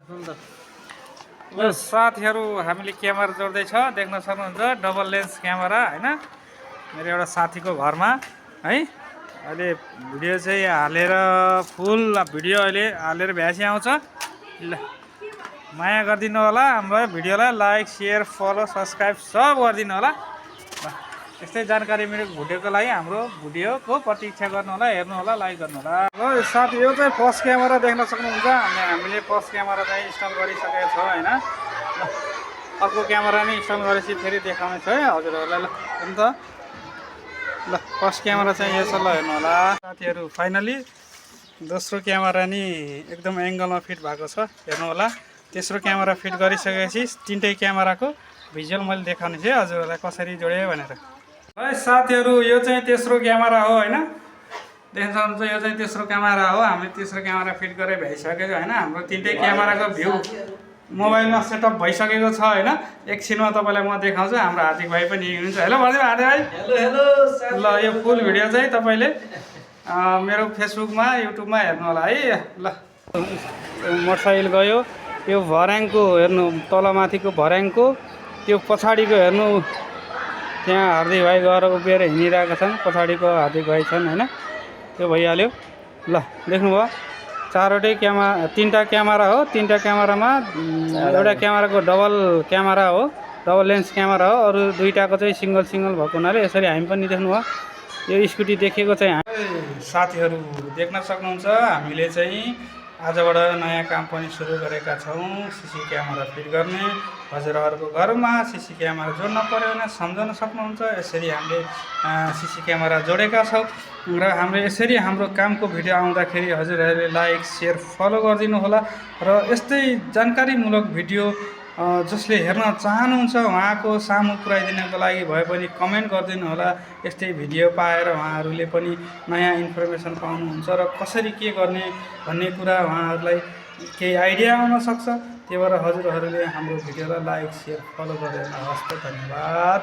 ल साथीहरू हामीले क्यामेरा जोड्दैछ देख्न सक्नुहुन्छ डबल लेन्स क्यामेरा हैन मेरो एउटा साथीको घरमा है अहिले भिडियो चाहिँ हालेर फुल भिडियो अहिले हालेर भ्यासी आउँछ ल माया गरिदिनु होला हाम्रो भिडियोलाई लाइक शेयर फलो सब्स्क्राइब सब गरिदिनु होला ल यस्तै जानकारी मेरो भिडियोको लागि हाम्रो भिडियोको प्रतीक्षा गर्नु होला हेर्नु होला लाइक गर्नु होला ल साथी यो चाहिँ फर्स्ट क्यामेरा देख्न सक्नुहुन्छ हामीले फर्स्ट क्यामेरा चाहिँ इन्स्टल गरिसकेको छ हैन ल अर्को क्यामेरा नि इन्स्टल गरेपछि फेरि देखाउने छ है हजुरहरूलाई ल अन्त ल फर्स्ट क्यामेरा चाहिँ यो छ ल हेर्नु होला साथीहरू फाइनली दोस्रो क्यामेरा नि एकदम एङ्गलमा फिट भएको छ हेर्नु होला तेस्रो क्यामेरा फिट गरिसकेपछि तीनटै क्यामेराको भिजुअल मैले देखाउने छु हजुरहरूलाई कसरी जोडे भनेर है साथीहरू यो चाहिँ तेस्रो क्यामेरा हो हैन देख्न सक्नुहुन्छ यो चाहिँ तेस्रो क्यामेरा हो हामीले तेस्रो क्यामेरा फिट गरेर भइसकेको हैन हाम्रो तीनटै क्यामेराको भ्यू मोबाइलमा सेटअप भइसकेको छ हैन एकछिनमा तपाईलाई म देखाउँछु हाम्रो हार्दिक भाइ पनि हुनुहुन्छ हेलो भनिदिनु हार्दिक भाइ हेलो हेलो ल यो फुल भिडियो चाहिँ तपाईले मेरो फेसबुकमा युट्युबमा हेर्नु होला है ल मोटरसाइकल गयो यो भर्याङको हेर्नु तलमाथिको भर्याङको त्यो पछाडिको हेर्नु त्यहाँ हार्दिक भाइ गएर उभिएर हिँडिरहेका छन् पछाडिको हार्दिक भाइ छन् हैन त्यो भइहाल्यो ल देख्नुभयो चारवटै तीनटा क्यामेरा हो तीनटा क्यामेरामा एउटा क्यामेराको डबल क्यामेरा हो डबल लेन्स क्यामेरा हो अरू दुईटाको चाहिँ सिंगल भएको हुनाले यसरी हामी पनि देख्नुभयो यो स्कुटी देखेको चाहिँ साथीहरू देख्न सक्नुहुन्छ हामीले चाहिँ आजबाट नयाँ काम पनि सुरु गरेका छौँ सीसी क्यामेरा फिट गर्ने हजुरहरूको घरमा सीसी क्यामेरा जोड्न पर्यो भने सम्झन सक्नुहुन्छ यसरी हामीले सीसी क्यामेरा जोडेका छौँ र हाम्रो यसरी हाम्रो कामको भिडियो आउँदाखेरि हजुरहरूले लाइक शेयर फलो गरिदिनु होला र यस्तै जानकारीमूलक भिडियो जसले हेर्न चाहनुहुन्छ उहाँको सामु पुर्याइदिनको लागि भए पनि कमेन्ट गरिदिनु होला यस्तै भिडियो पाएर उहाँहरूले पनि नयाँ इन्फर्मेसन पाउनुहुन्छ र कसरी के गर्ने भन्ने कुरा उहाँहरूलाई केही आइडिया आउन सक्छ त्यही भएर हजुरहरूले हाम्रो भिडियोलाई लाइक शेयर फलो गरेर हवस् त धन्यवाद।